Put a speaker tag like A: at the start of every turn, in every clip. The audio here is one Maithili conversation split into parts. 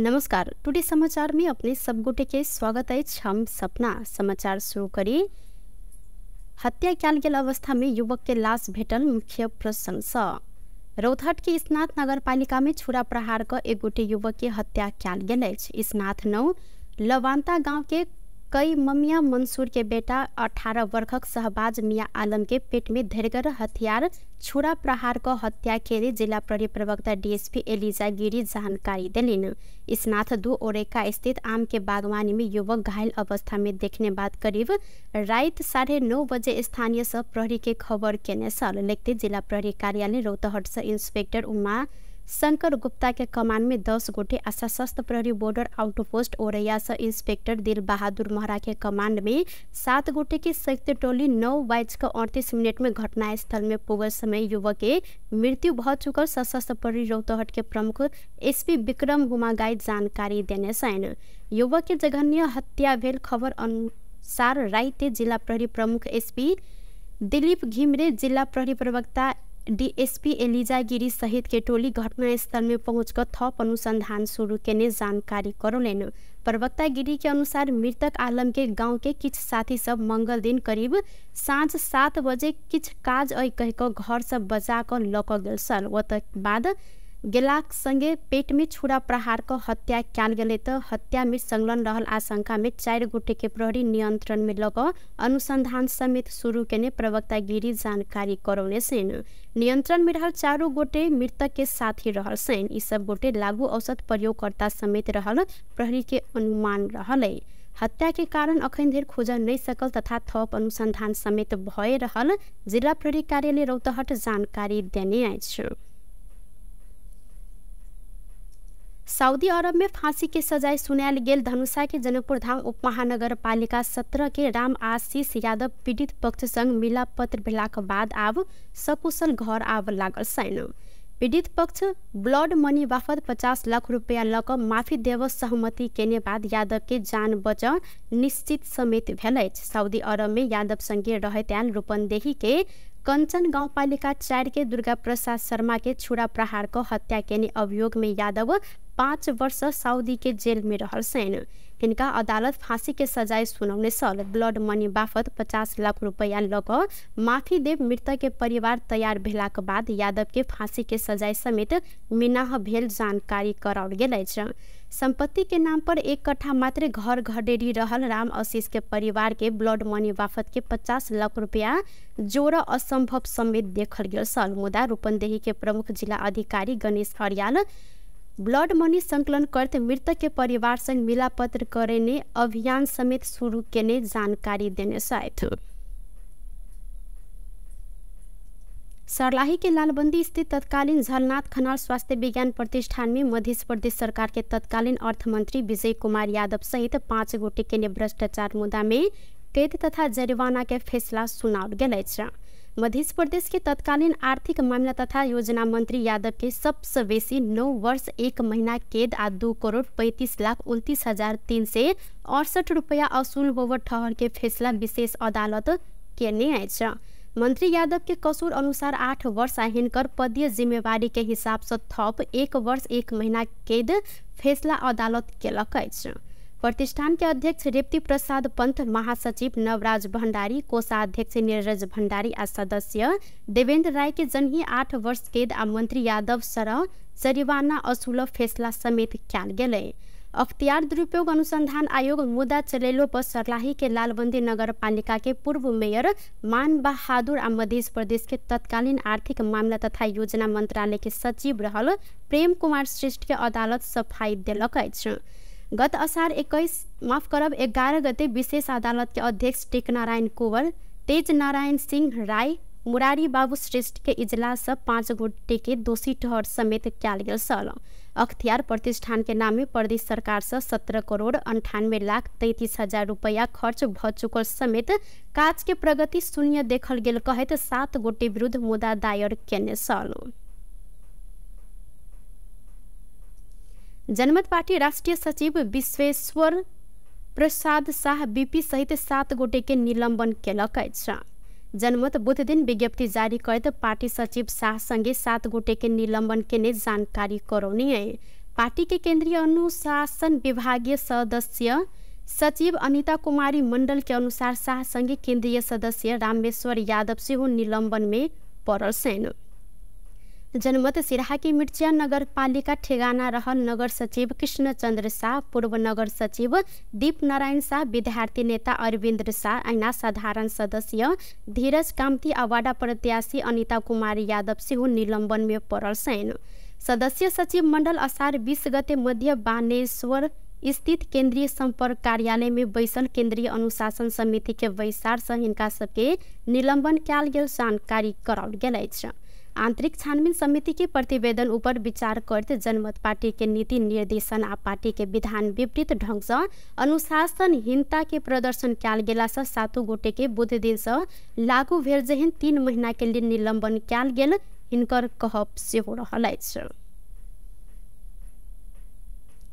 A: नमस्कार, टुडे समाचार में अपने सब गोटे के स्वागत अछि। हम सपना समाचार शुरू करी। हत्या कयल गेल अवस्था में युवक के लाश भेटल मुख्य प्रसंग सँ। रौतहट के स्नात नगरपालिका में छुरा प्रहार क एक गोटे युवक के हत्या कयल गेल अछि। स्नात 9 लवांता गांव के कई ममिया मंसूर के बेटा 18 वर्षक शहबाज मियां आलम के पेट में धरगर हथियार छुरा प्रहार क हत्या केने जिला प्रहरी प्रवक्ता डीएसपी एलिजा गिरी जानकारी देलनि। स्नात 2 ओरेका स्थित आम के बागवानी में युवक घायल अवस्था में देखने बाद करीब रात 9:30 बजे स्थानीय सब प्रहरी के खबर केने छल। लिखते जिला प्रहरी कार्यालय रौतहट से इंस्पेक्टर उमा शंकर गुप्ता के कमान में 10 गोटे आ सशस्त्र प्रहरी बॉर्डर आउटपोस्ट ओरैया से इंस्पेक्टर दिल बहादुर महरा के कमांड में 7 गोटे के संयुक्त टोली 9:38 में घटनास्थल में पुगल समय युवक के मृत्यु भ चुकल सशस्त्र प्रहरी रौतहट के प्रमुख एसपी विक्रम हुमागाई जानकारी देने छनि। युवक के जघन्य हत्या भेल खबर अनुसार राति जिला प्रहरी प्रमुख एसपी दिलीप घिमरे, जिला प्रहरी प्रवक्ता डीएसपी एलिजा गिरी सहित के टोली घटनास्थल में पहुंचकर थप अनुसंधान शुरू केने जानकारी करौलनि। प्रवक्ता गिरी के अनुसार मृतक आलम के गांव के किछ साथी सब मंगल दिन करीब साँझ 7 बजे किछ काज अइ कह कऽ घर से बजा कऽ लऽ कऽ गेल छल। ओतऽ बाद गेलाक संगे पेट में छुरा प्रहार क हत्या कयल गेलै तऽ हत्या में संलग्न रहल आशंका में 4 गोटे के प्रहरी नियंत्रण में लऽ कऽ अनुसंधान समेत शुरू केने प्रवक्ता गिरी जानकारी करौने छनि। नियंत्रण में रहल 4 गोटे मृतक के साथी रहल छनि। ई सब गोटे लागू औषध प्रयोगकर्ता समेत रहल प्रहरी के अनुमान रहल। हत्या के कारण अखन धरि खोजल नहि सकल तथा थप अनुसंधान समेत भए रहल जिला प्रहरी कार्यालय रौतहट जानकारी देने अछि। सऊदी अरब में फांसी के सजाय सुनायल गेल धनुषा के जनकपुर धाम उपमहानगरपालिका 17 के राम आशीष यादव पीड़ित पक्ष संग मिलापत्र भेलाक बाद आब सकुशल घर आब लागल छनि। पीड़ित पक्ष ब्लड मनी बापत 50 लाख रुपया लऽ कऽ माफी देव सहमति केने बाद यादव के जान बच निश्चित समेत भेल अछि। सऊदी अरब में यादव संगे रहैत आयल रूपन्देही के कंचन गाउँपालिका 4 के दुर्गा प्रसाद शर्मा के छुरा प्रहार क हत्या केने अभियोग में यादव 5 वर्ष सऊदी के जेल में रहल छनि। हिनका अदालत फांसी के सजाय सुनौने छल। ब्लड मनी बापत 50 लाख रुपया लऽ कऽ माफी देव मृतक के परिवार तैयार भेलाक बाद यादव के फांसी के सजाय समेत मिनाह भेल जानकारी कराओल गेल अछि। संपत्ति के नाम पर 1 कट्ठा मात्र घर घडेरी रहल राम आशीष के परिवार के ब्लड मनी बापत के 50 लाख रुपया जोड़ असंभव समेत देखल गेल छल। मुदा रूपन्देही के प्रमुख जिला अधिकारी गणेश अर्याल ब्लड मनी संकलन करते मृतक के परिवार संग मिलापत्र करेने अभियान समेत शुरू केने जानकारी देने छथि। सर्लाही के लालबंदी स्थित तत्कालीन झलनाथ खनाल स्वास्थ्य विज्ञान प्रतिष्ठान में मध्य प्रदेश सरकार के तत्कालीन अर्थमंत्री विजय कुमार यादव सहित 5 गोटे के भ्रष्टाचार मुद्दा में कैद तथा जरिमाना के फैसला सुनाओल गेल अछि। मध्य प्रदेश के तत्कालीन आर्थिक मामला तथा योजना मंत्री यादव के सबसे बेसी 9 वर्ष 1 महीना कैद आ 2,35,29,368 रुपया असूल होवर ठहर के फैसला विशेष अदालत केने अछि। मंत्री यादव के कसूर अनुसार 8 वर्ष आ हिनकर पदीय जिम्मेवारी के हिसाब से थप 1 वर्ष 1 महीना कैद फैसला अदालत केलक अछि। प्रतिष्ठान के अध्यक्ष रेप्ती प्रसाद पंत, महासचिव नवराज भंडारी, कोषाध्यक्ष नीरज भंडारी आ सदस्य देवेंद्र राय के जनही 8 वर्ष कैद आ मंत्री यादव सरह जरिमाना असूल फैसला समेत कयल गेलै। अख्तियार दुरुपयोग अनुसंधान आयोग मुद्दा चलेलो पर सर्लाही के लालबंदी नगरपालिका के पूर्व मेयर मान बहादुर आ मध्य प्रदेश के तत्कालीन आर्थिक मामला तथा योजना मंत्रालय के सचिव रहल प्रेम कुमार श्रेष्ठ के अदालत सफाई देलक अछि। गत असार 11 गते विशेष अदालत के अध्यक्ष टेकनारायण कुंवर, तेज नारायण सिंह राय, मुरारी बाबू श्रेष्ठ के इजलास से 5 गोटे के दोषी ठहर समेत कयल गेल छल। अख्तियार प्रतिष्ठान के नाम में प्रदेश सरकार से 17,98,33,000 रुपया खर्च भ चुकल समेत काज के प्रगति शून्य देखल गेल कहैत 7 गोटे विरुद्ध मुद्दा दायर केने छल। जनमत पार्टी राष्ट्रीय सचिव विश्वेश्वर प्रसाद शाह बीपी सहित 7 गोटे के निलंबन केलक अछि। जनमत बुध दिन विज्ञप्ति जारी करैत पार्टी सचिव शाह संगे 7 गोटे के निलंबन केने जानकारी करौने। पार्टी के केंद्रीय अनुशासन विभागीय सदस्य सचिव अनिता कुमारी मंडल के अनुसार शाह संगे केंद्रीय सदस्य रामेश्वर यादव सेहो निलंबन में पड़ल छनि। जनमत सिराहा के मिर्चिया नगरपालिका ठेगाना रहल नगर सचिव कृष्णचंद्र शाह, पूर्व नगर सचिव दीप नारायण शाह, विद्यार्थी नेता अरविंद्र शाह, ऐना साधारण सदस्य धीरज कामती आ वाडा प्रत्याशी अनिता कुमारी यादव सेहो निलंबन में पड़ल छनि। सदस्य सचिव मंडल असार 20 गते मध्य बानेश्वर स्थित केंद्रीय संपर्क कार्यालय में बैसल केंद्रीय अनुशासन समिति के बैसार से हिनका सबके निलंबन कयल गेल जानकारी कराओल गेल अछि। आंतरिक छानबीन समिति के प्रतिवेदन ऊपर विचार करते जनमत पार्टी के नीति निर्देशन आ पार्टी के विधान विपरीत ढंग से अनुशासनहीनता के प्रदर्शन कयल गेला से 7 गोटे के बुध दिन से लागू भेल जेहन 3 महीना के लिए निलंबन कयल गेल हिनकर कहब सेहो रहल अछि।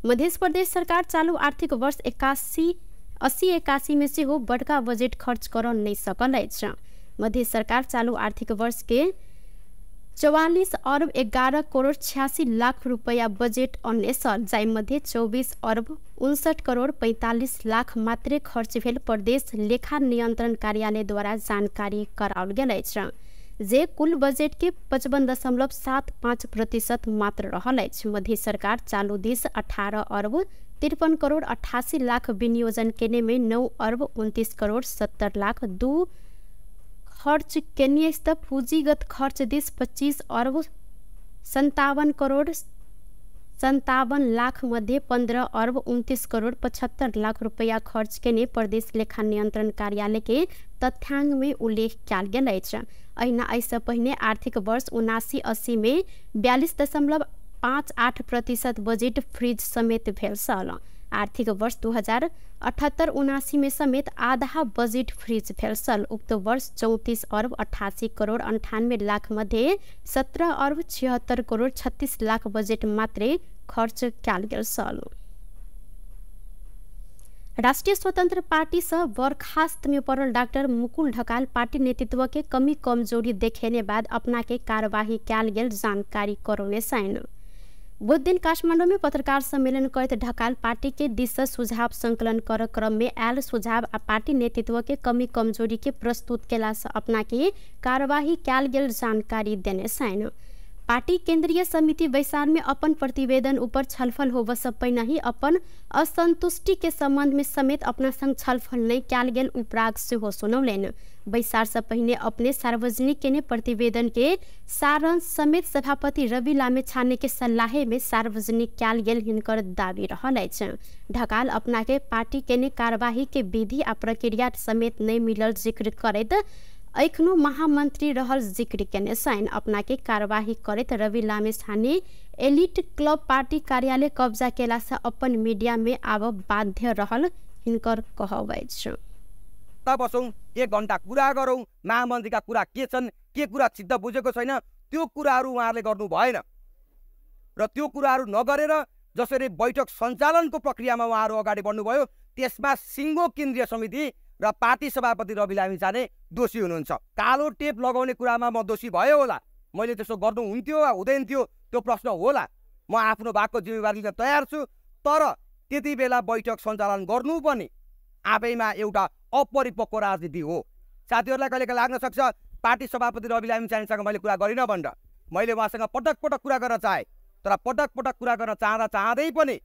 A: मध्य प्रदेश सरकार चालू आर्थिक वर्ष 80-81 में सेहो बड़का बजेट खर्च कर नहीं सकल अछि। मध्य सरकार चालू आर्थिक वर्ष के 44 अरब 11 करोड़ 86 लाख रुपया बजेट अनने छल, जाहि मध्ये 24 अरब 59 करोड़ 45 लाख मात्रे खर्च भेल प्रदेश लेखा नियंत्रण कार्यालय द्वारा जानकारी कराओल गेल अछि, जे कुल बजेट के 55.75% मात्र रहल अछि। मध्य सरकार चालू this 18 अरब 53 करोड़ 88 लाख विनियोजन केने में 9 अरब 29 करोड़ 70 लाख 2 खर्च केने त पूंजीगत खर्च this 25 अरब 57 करोड़ 57 लाख मध्ये 15 अरब 29 करोड़ 75 लाख रुपया खर्च केने प्रदेश लेखा नियंत्रण कार्यालय के तथ्यांक में उल्लेख कयल गेल अछि। अहिना एहिसँ पहिने आर्थिक वर्ष 79-80 में 42.58% बजेट फ्रीज समेत भेल छल। आर्थिक वर्ष 2078-79 में समेत आधा बजेट फ्रीज भेल छल। उक्त वर्ष 34 अरब 88 करोड़ 98 लाख मध्ये 17 अरब 76 करोड़ 36 लाख बजेट मात्रे खर्च कयल गेल छल। राष्ट्रिय स्वतंत्र पार्टी से बर्खास्त में पड़ल डाक्टर मुकुल ढकाल पार्टी नेतृत्व के कमी कमजोरी देखेने बाद अपना के कार्यवाही कयल गेल जानकारी करौने छनि। बुध दिन काठमाडौँ में पत्रकार सम्मेलन करैत ढकाल पार्टी के दिस से सुझाव संकलन कर क्रम में आयल सुझाव आ पार्टी नेतृत्व के कमी कमजोरी के प्रस्तुत केला से अपना के कार्यवाही कयल गेल जानकारी देने छनि। पार्टी केंद्रीय समिति बैसार में अपन प्रतिवेदन ऊपर छलफल होबऽ से पहिने ही अपन असंतुष्टि के संबंध में समेत अपना संग छलफल नहीं कयल गेल उपराग सेहो सुनौलनि। बैसार से पहिने अपने सार्वजनिक केने प्रतिवेदन के सारांश समेत सभापति रवि लामिछाने के सल्लाहे में सार्वजनिक कयल गेल हिनकर दावी रहल अछि। ढकाल अपना के पार्टी केने कार्यवाही के विधि आ प्रक्रिया समेत नहीं मिलल जिक्र करैत एखनो महामंत्री रहल जिक्र केने छनि। अपना के कार्यवाही करैत रवि लामिछाने एलिट क्लब पार्टी कार्यालय कब्जा केला से अपन मीडिया में आब बाध्य रहल हिनकर कहब अछि।
B: बसौँ, 1 घण्टा कुरा गरौँ, महामन्त्रीका कुरा के छन्, के कुरा सिद्ध बुझेको छैन, त्यो कुराहरू उहाँहरूले गर्नु भएन र त्यो कुराहरू नगरेर जसरी बैठक सञ्चालनको प्रक्रियामा उहाँहरू अगाडि बढ्नुभयो त्यसमा सिङ्गो केन्द्रीय समिति र पार्टी सभापति रवि लामिछाने दोषी हुनुहुन्छ। कालो टेप लगाउने कुरामा म दोषी भयो होला, मैले त्यसो गर्नुहुन्थ्यो वा हुँदैन थियो त्यो प्रश्न होला, म आफ्नो भागको जिम्मेवारी लिन तयार छु, तर त्यति बेला बैठक सञ्चालन गर्नु पनि आफैमा एउटा अपरिपक्व राजनीति हो। साथीहरूलाई कहिलेकाहीँ लाग्न सक्छ पार्टी सभापति रवि लामिछानेसँग मैले कुरा गरिनँ भनेर, मैले उहाँसँग पटक पटक कुरा गर्न चाहेँ, तर पटक पटक कुरा गर्न चाहँदा चाहँदै पनि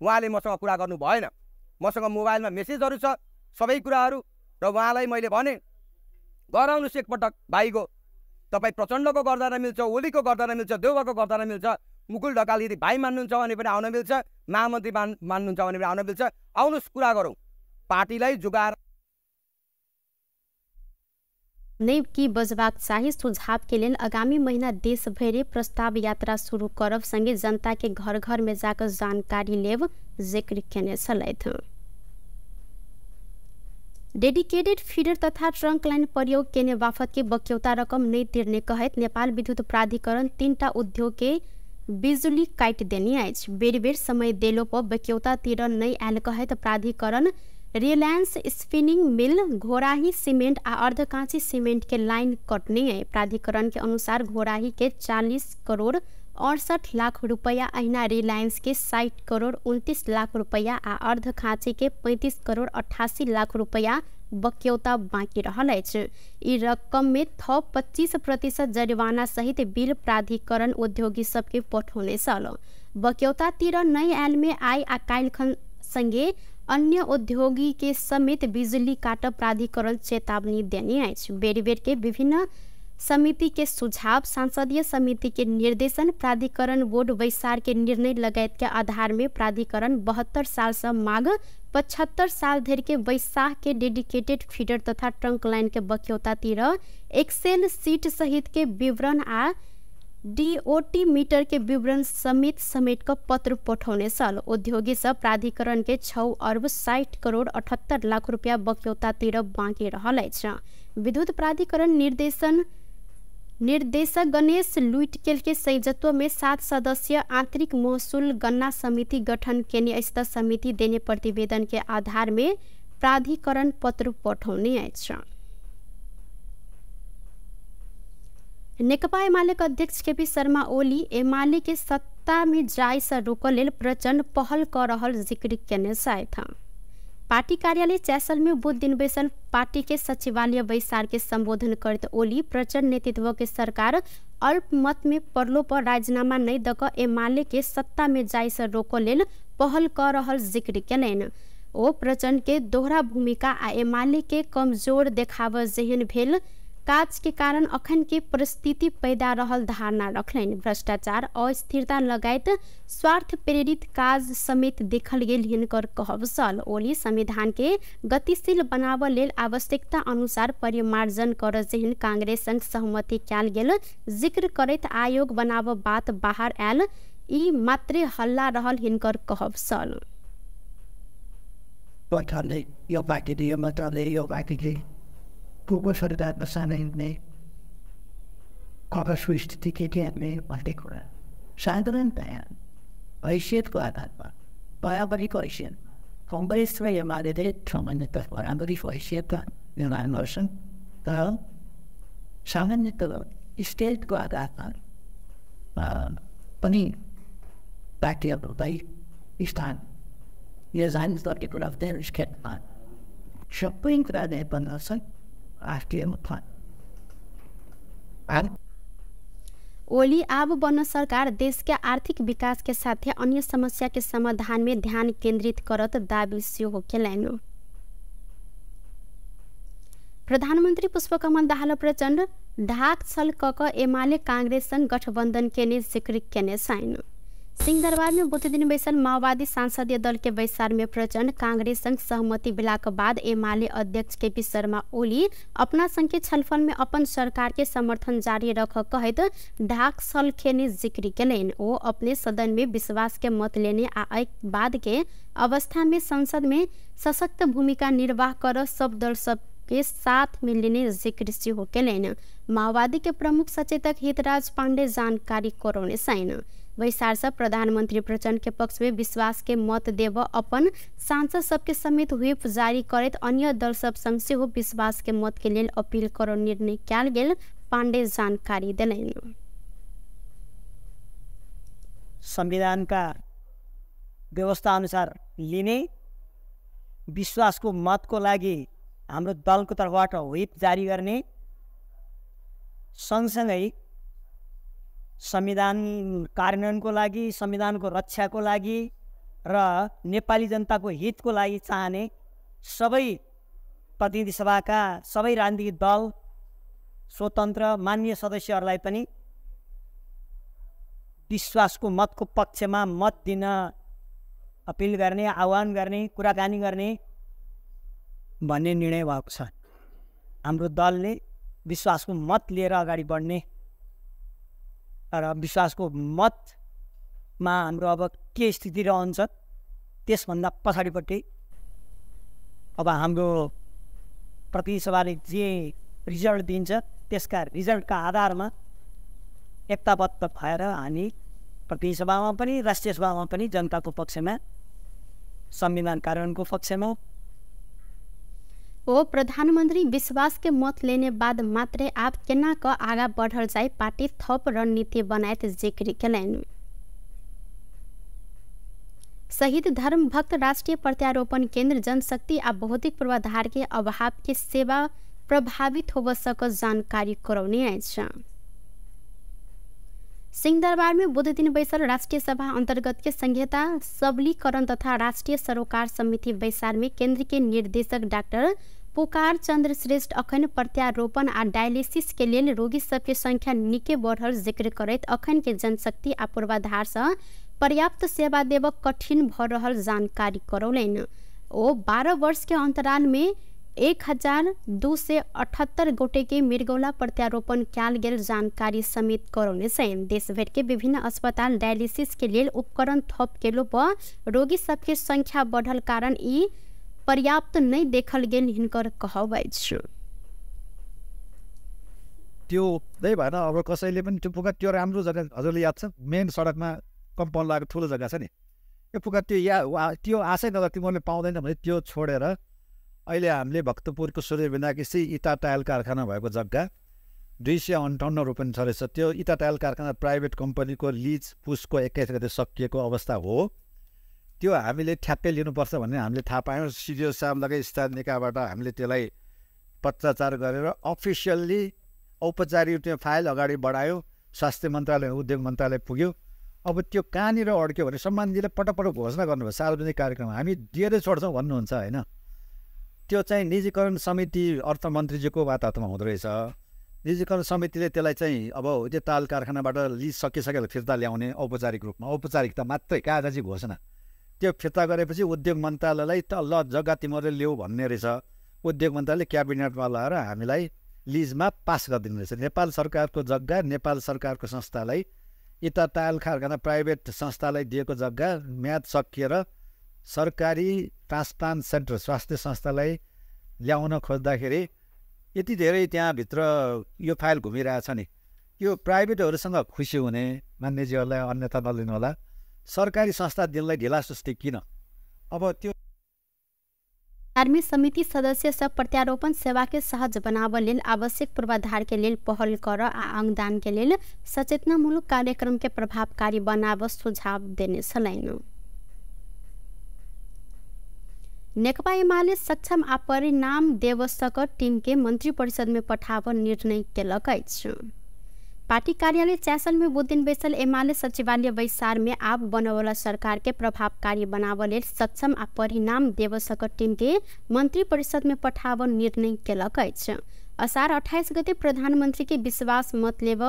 B: उहाँले मसँग कुरा गर्नु भएन। मसँग मोबाइलमा मेसेजहरू छ सबै कुराहरू, र उहाँलाई मैले भने गराउनुहोस् एकपटक भाइको, तपाईँ प्रचण्डको गर्दा नमिल्छ, ओलीको गर्दा नमिल्छ, देउवाको गर्दा नमिल्छ, मुकुल ढकाल यदि भाइ मान्नुहुन्छ भने पनि आउन मिल्छ, महामन्त्री मान्नुहुन्छ भने पनि आउन मिल्छ, आउनुहोस् कुरा गरौँ, पार्टीलाई जुगाएर
A: नै की बजबाक चाही। सुझाव के लेल आगामी महीना देशभरि प्रस्ताव यात्रा शुरू करब संगे जनता के घर घर में जाकर जानकारी लेब जिक्र केने छलथि। डेडिकेटेड फीडर तथा ट्रंक लाइन प्रयोग केने बाफत के बक्यौता रकम नहीं तिर्ने कहैत नेपाल विद्युत प्राधिकरण 3टा उद्योग के बिजुली काटि देने अछि। बेर बेर समय देलो पर बक्यौता तिर नहीं आयल कहैत प्राधिकरण Reliance spinning mill, Ghorahi cement आ अर्धकाँची सीमेंट के लाइन कटने है। प्राधिकरण के अनुसार घोराही के 40 करोड़ 68 लाख रुपैयाँ, अहिना रिलायंस के 60 करोड़ 29 लाख रुपैयाँ आ अर्ध खाँची के 35 करोड़ 88 लाख रुपैयाँ बक्यौता बाँकी रहल अछि। ई रकम में थप 25% जरिवाना सहित बिल प्राधिकरण उद्योगी सबके पठौने छल। बक्यौता तिर नै आयल में आइ आ काल्हिखन संगे अन्य उद्योगी के समेत बिजुली काट प्राधिकरण चेतावनी देने अछि। बेर बेर के विभिन्न समिति के सुझाव, संसदीय समिति के निर्देशन, प्राधिकरण बोर्ड बैसार के निर्णय लगायत के आधार में प्राधिकरण 72 साल से माघ 75 साल धरि के बैसाख के डेडिकेटेड फीडर तथा ट्रंक लाइन के बक्यौता तिर एक्सेल सीट सहित के विवरण आ डीओटी मीटर के विवरण समेत समेट क पत्र पठौने छल। उद्योगी सब प्राधिकरण के 6 अर्ब 60 करोड़ 78 लाख रुपया बक्यौता तिर बाँकी रहल अछि। विद्युत प्राधिकरण निर्देशक गणेश लुइटकेल के संयोजकत्व में 7 सदस्यीय आंतरिक महसूल गणना समिति गठन केने अछि त समिति देने प्रतिवेदन के आधार में प्राधिकरण पत्र पठौने अछि। नेकपा एमाले के अध्यक्ष केपी शर्मा ओली एमाले के सत्ता में जाय से रोकऽ लेल प्रचण्ड पहल क रहल जिक्र केने छथि। पार्टी कार्यालय चैसल में बुध दिन बैसल पार्टी के सचिवालय बैसार के संबोधन करते ओली प्रचण्ड नेतृत्व के सरकार अल्पमत में पड़लो पर राजीनामा नहीं दक एमाले के सत्ता में जाय से रोकऽ लेल पहल क रहल जिक्र केलनि। ओ प्रचण्ड के दोहरा भूमिका आ एमाले के कमजोर देखाव जेहन भेल काज के कारण अखन के परिस्थिति पैदा रहल धारणा रखलनि। भ्रष्टाचार, अस्थिरता लगायत स्वार्थ प्रेरित काज समेत देखल गेल हिनकर कहब छल। ओली संविधान के गतिशील बनाबऽ लेल आवश्यकता अनुसार परिमार्जन कर जेहन कांग्रेस संग सहमति कयल गेल जिक्र करैत आयोग बनाबऽ बात बाहर आयल ई मात्रे हल्ला रहल हिनकर कहब छल।
C: हैसियतको आधारमा बराबरीको हैसियत कङ्ग्रेस र एमाले सामान्यतः बराबरीको हैसियतका निर्माण गर्छन्, तर सामान्यतः स्टेटको आधारमा पनि पार्टीहरूलाई स्थान निर्धारित गर्ने कुरा क्षेत्रमा सबै कुरा बन्दछ राष्ट्रिय उत्थान।
A: ओली आब बन सरकार देश के आर्थिक विकास के साथ अन्य समस्या के समाधान में ध्यान केंद्रित करत दावी सेहो केलनि। प्रधानमन्त्री पुष्पकमल दाहाल प्रचण्ड ढाक छल क एमाले कांग्रेस संग गठबन्धन केने जिक्र केने छैन। सिंहदरबार में बुध दिन बैसल माओवादी सांसदीय दल के बैसार में प्रचण्ड कांग्रेस संग सहमति भेलाक बाद एमाले अध्यक्ष केपी शर्मा ओली अपना संग के छलफल में अपन सरकार के समर्थन जारी रख कहैत ढाक छल खेने जिक्र केलनि। ओ अपने सदन में विश्वास के मत लेने आ बाद के अवस्था में संसद में सशक्त भूमिका निर्वाह कर सब दल सब के साथ में लेने जिक्र सेहो केलनि। माओवादी के प्रमुख सचेतक हितराज पाण्डे जानकारी करौने छैन। बैसार से प्रधानमंत्री प्रचण्ड के पक्ष में विश्वास के मत देव अपन सांसद सबके समेत व्हिप जारी करैत अन्य दल सब संग सेहो विश्वास के मत के लेल अपील करो निर्णय कयल गेल पाण्डे जानकारी देलनि।
D: संविधानका व्यवस्था अनुसार लिने विश्वासको मतको लागि हाम्रो दलको तर्फबाट व्हिप जारी गर्ने सँगसँगै संविधान कार्यान्वयनको लागि, संविधानको रक्षाको लागि र नेपाली जनताको हितको लागि चाहने सबै प्रतिनिधि सभाका सबै राजनीतिक दल, स्वतन्त्र मान्य सदस्यहरूलाई पनि विश्वासको मतको पक्षमा मत दिन अपिल गर्ने, आह्वान गर्ने, कुराकानी गर्ने भन्ने निर्णय भएको छ। हाम्रो दलले विश्वासको मत लिएर अगाडि बढ्ने र विश्वासको मतमा हाम्रो अब के स्थिति रहन्छ त्यसभन्दा पछाडिपट्टि अब हाम्रो प्रतिनिधि सभाले जे रिजल्ट दिन्छ त्यसका रिजल्टका आधारमा एकताबद्ध भएर हामी प्रतिनिधि सभामा पनि राष्ट्रिय सभामा पनि जनताको पक्षमा, संविधान कार्यान्वयनको पक्षमा।
A: ओ प्रधानमंत्री विश्वास के मत लेने बाद मात्रे आब केना क आगा बढ़ल जाय पार्टी थप रणनीति बनायत जिक्र केलनि। शहीद धर्मभक्त राष्ट्रीय प्रत्यारोपण केंद्र जनशक्ति आ भौतिक पूर्वाधार के अभाव के सेवा प्रभावित होब सक जानकारी करौने अछि। सिंहदरबार में बुध दिन बैसल राष्ट्रीय सभा अंतर्गत के संहिता सबलीकरण तथा राष्ट्रीय सरोकार समिति बैसार में केंद्र के निर्देशक डाक्टर पुकार चंद्र श्रेष्ठ अखन प्रत्यारोपण आ डायलिसिस के लेल रोगी सबके संख्या निके बढ़ल जिक्र करैत अखन के जनशक्ति आ पूर्वाधार से पर्याप्त सेवा देव कठिन भ रहल जानकारी करौलनि। ओ 12 वर्ष के अंतराल में 1278 गोटे के मृगौला प्रत्यारोपण कयल गेल जानकारी समेत करौने छनि। देशभर के विभिन्न अस्पताल डायलिसिस के लेल उपकरण थप केलो पर रोगी सबके संख्या बढ़ल कारण ई पर्याप्त नहीं देखल गेल हिनकर कहब अछि।
E: त्यो त्यही भएन अब कसैले पनि त्यो पुगा त्यो राम्रो जग्गा हजुरले याद छ मेन सडकमा कम्पाउन्ड लागेको ठुलो जग्गा छ नि यो पुगा त्यो या त्यो आशै नगर तिमीहरूले पाउँदैन भने त्यो छोडेर अहिले हामीले भक्तपुरको सूर्यबिनाकिसी इटा टायल कारखाना भएको जग्गा 258 रोपनी छ रहेछ। त्यो इटा टायल कारखाना प्राइभेट कम्पनीको लिज पुसको 21 गते सकिएको अवस्था हो। त्यो हामीले ठ्याक्कै लिनुपर्छ भन्ने हामीले थाहा पायौँ। सिडिओ साहब लगायत स्थानीय निकायबाट हामीले त्यसलाई पत्राचार गरेर अफिसियल्ली औपचारिक रूपमा फाइल अगाडि बढायो। स्वास्थ्य मन्त्रालय उद्योग मन्त्रालय पुग्यो। अब त्यो कहाँनिर अड्क्यो भने सम्मानजीले पटक पटक घोषणा गर्नुभयो सार्वजनिक कार्यक्रम हामी दिएरै छोड्छौँ भन्नुहुन्छ होइन। त्यो चाहिँ निजीकरण समिति अर्थमन्त्रीजीको वातावरणमा हुँदो रहेछ। निजीकरण समितिले त्यसलाई चाहिँ अब त्यो ताल कारखानाबाट लिज सकिसकेर फिर्ता ल्याउने औपचारिक रूपमा औपचारिकता मात्रै कागजी घोषणा त्यो फिर्ता गरेपछि उद्योग मन्त्रालयलाई त ल जग्गा तिमीहरूले ल्याऊ भन्ने रहेछ। उद्योग मन्त्रालयले क्याबिनेटमा लगाएर हामीलाई लिजमा पास गरिदिनु रहेछ। नेपाल सरकारको जग्गा नेपाल सरकारको संस्थालाई इटा टायल कारखाना प्राइभेट संस्थालाई दिएको जग्गा म्याद सकिएर सरकारी ट्रान्सप्लान्ट सेन्टर स्वास्थ्य संस्थालाई ल्याउन खोज्दाखेरि यति धेरै त्यहाँभित्र यो फाइल घुमिरहेछ नि। यो प्राइभेटहरूसँग खुसी हुने मान्यजीहरूलाई अन्यथा नलिनु होला। सरकारी संस्था दिनलाई ढिलासुस्ती किन? अब त्यो
A: आर्मी समिति सदस्य सब प्रत्यारोपण सेवा के सहज बनाव लेल आवश्यक पूर्वाधार के लेल पहल कर आ अंगदान के लेल सचेतनामूलक कार्यक्रम के प्रभावकारी बनाव सुझाव देने छलनि। नेकपा एमाले सक्षम आ परिणाम देव सक टीम के मंत्री परिषद में पठाव निर्णय केलक अछि। पार्टी कार्यालय च्यासल में बुध दिन बैसल एमाले सचिवालय बैसार में आब बनवला सरकार के प्रभावकारी बनाव लेल सक्षम आ परिणाम देव सक टीम के मंत्री परिषद में पठाव निर्णय केलक अछि। असार 28 गते प्रधानमंत्री के विश्वास मत लेब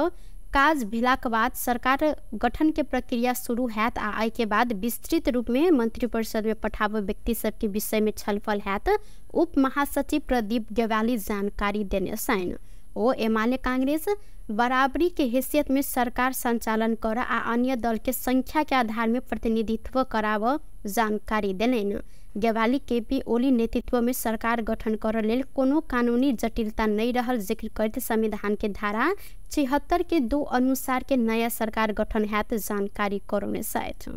A: काज भेलाक बाद सरकार गठन के प्रक्रिया शुरू हैत आ एहि के बाद विस्तृत रूप में मंत्री परिषद में पठाव व्यक्ति सबके विषय में छलफल हैत। उप महासचिव प्रदीप गेवाली जानकारी देने छनि। ओ एमाले कांग्रेस बराबरी के हैसियत में सरकार संचालन कर आ अन्य दल के संख्या के आधार में प्रतिनिधित्व कराव जानकारी देलनि। गेवाली केपी ओली नेतृत्व में सरकार गठन कर लेल कोनो कानूनी जटिलता नहीं रहल जिक्र करते संविधान के धारा 76 के 2 अनुसार के नया सरकार गठन हैत जानकारी करौने छथि।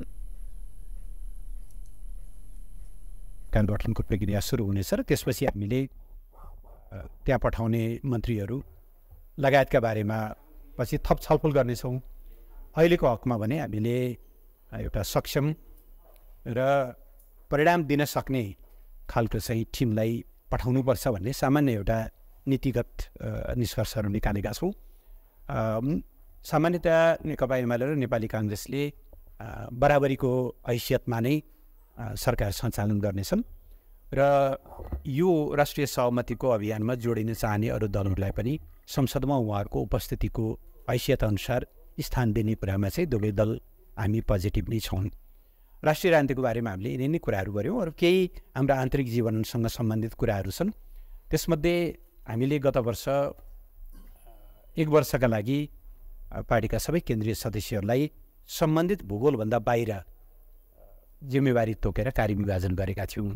F: गठनको प्रक्रिया सुरु हुनेछ र त्यसपछि हामीले त्यहाँ पठाउने मन्त्रीहरू लगायतका बारेमा पछि थप छलफल गर्नेछौँ। अहिलेको हकमा भने हामीले एउटा सक्षम र परिणाम दिन सक्ने खालको चाहिँ टिमलाई पठाउनुपर्छ भन्ने सामान्य एउटा नीतिगत निष्कर्षहरू निकालेका छौँ। सामान्यतया नेकपा एमाले र नेपाली काङ्ग्रेसले बराबरीको हैसियतमा नै सरकार सञ्चालन गर्नेछन् र यो राष्ट्रिय सहमतिको अभियानमा जोडिन चाहने अरू दलहरूलाई पनि संसदमा उहाँहरूको उपस्थितिको हैसियत अनुसार स्थान दिने कुरामा चाहिँ दुवै दल हामी पोजिटिभ नै छौँ। राष्ट्रिय राजनीतिको बारेमा हामीले यिनै नै कुराहरू गऱ्यौँ। अरू केही हाम्रा आन्तरिक जीवनसँग सम्बन्धित कुराहरू छन्। त्यसमध्ये हामीले गत वर्ष एक वर्षका लागि पार्टीका सबै केन्द्रीय सदस्यहरूलाई सम्बन्धित भूगोलभन्दा बाहिर जिम्मेवारी तोकेर कार्यविभाजन गरेका थियौँ।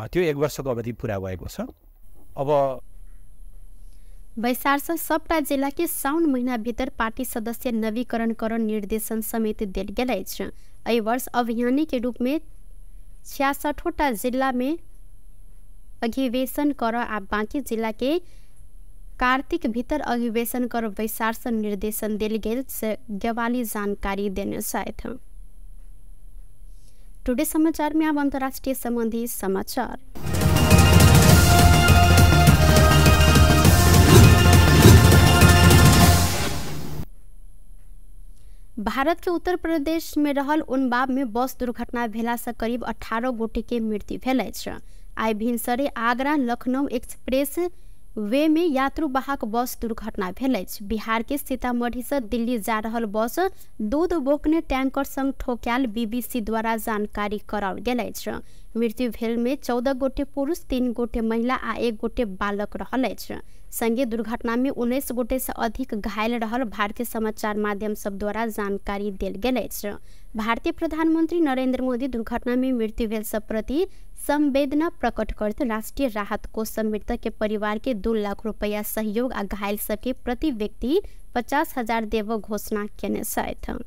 F: त्यो एक वर्षको अवधि पुरा भएको छ। अब
A: बैसार से सबटा जिला के साउन महीना भीतर पार्टी सदस्य नवीकरण कर निर्देशन समेत देल गेल अछि। एहि वर्ष अभियानी के रूप में 66टा जिला में अधिवेशन कर आ बाँकी जिला के कार्तिक भीतर अधिवेशन कर बैसार से निर्देशन देल गेल से गेवाली जानकारी देने छथि। टुडे समाचार में अब अंतर्राष्ट्रीय संबंधी समाचार। भारत के उत्तर प्रदेश में रहल उन्नाव में बस दुर्घटना भेला से करीब 18 गोटे के मृत्यु भेल अछि। आइ भिनसरे आगरा लखनऊ एक्सप्रेस वे में यात्रु वाहक बस दुर्घटना भेल अछि। बिहार के सीतामढ़ी से दिल्ली जा रहल बस दूध बोकने टैंकर संग ठोकायल बीबीसी द्वारा जानकारी कराओल गेल अछि। मृत्यु भेल में 14 गोटे पुरुष, 3 गोटे महिला आ 1 गोटे बालक रहल अछि। संगे दुर्घटना में 19 गोटे से अधिक घायल रहल भारतीय समाचार माध्यम सब द्वारा जानकारी देल गेल अछि। भारतीय प्रधानमंत्री नरेंद्र मोदी दुर्घटना में मृत्यु भेल सब प्रति संवेदना प्रकट करते राष्ट्रीय राहत कोष से मृतक के परिवार के 2 लाख रुपया सहयोग आ घायल सबके प्रति व्यक्ति 50,000 देव घोषणा केने छथि।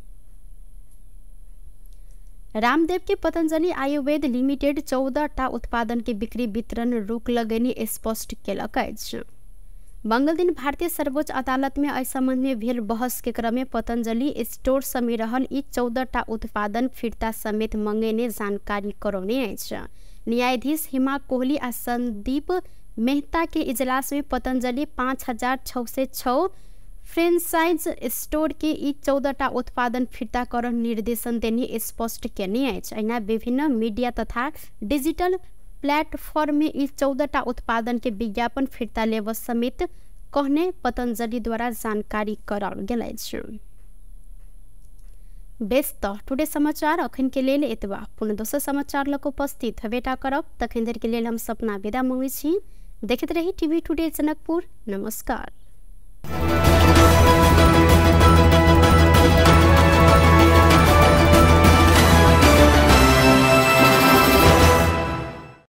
A: रामदेव के पतंजलि आयुर्वेद लिमिटेड 14 टा उत्पादन के बिक्री वितरण रोक लगेनी स्पष्ट केलक अछि। मंगल दिन भारतीय सर्वोच्च अदालत में एहि संबंध में भेल बहस के क्रम में पतंजलि स्टोर समेत रहल ई 14 टा उत्पादन फिर्ता समेत मंगेने जानकारी करौने अछि। न्यायाधीश हिमा कोहली आ संदीप मेहता के इजलास में पतंजलि 5606 फ्रेंचाइज स्टोर के ई 14 टा उत्पादन फिर्ता कर निर्देशन देने स्पष्ट केने अछि। एहिना विभिन्न मीडिया तथा डिजिटल प्लेटफॉर्म में ई 14 टा उत्पादन के विज्ञापन फिर्ता लेब समेत कहने पतंजलि द्वारा जानकारी कराओल गेल अछि। बेस त टुडे समाचार अखन के लेल एतबा। पुनः दोसर समाचार लग उपस्थित हेबेटा करब। तखन धरि के लेल हम सपना विदा मंगै छी। देखैत रही टीवी टुडे जनकपुर। नमस्कार।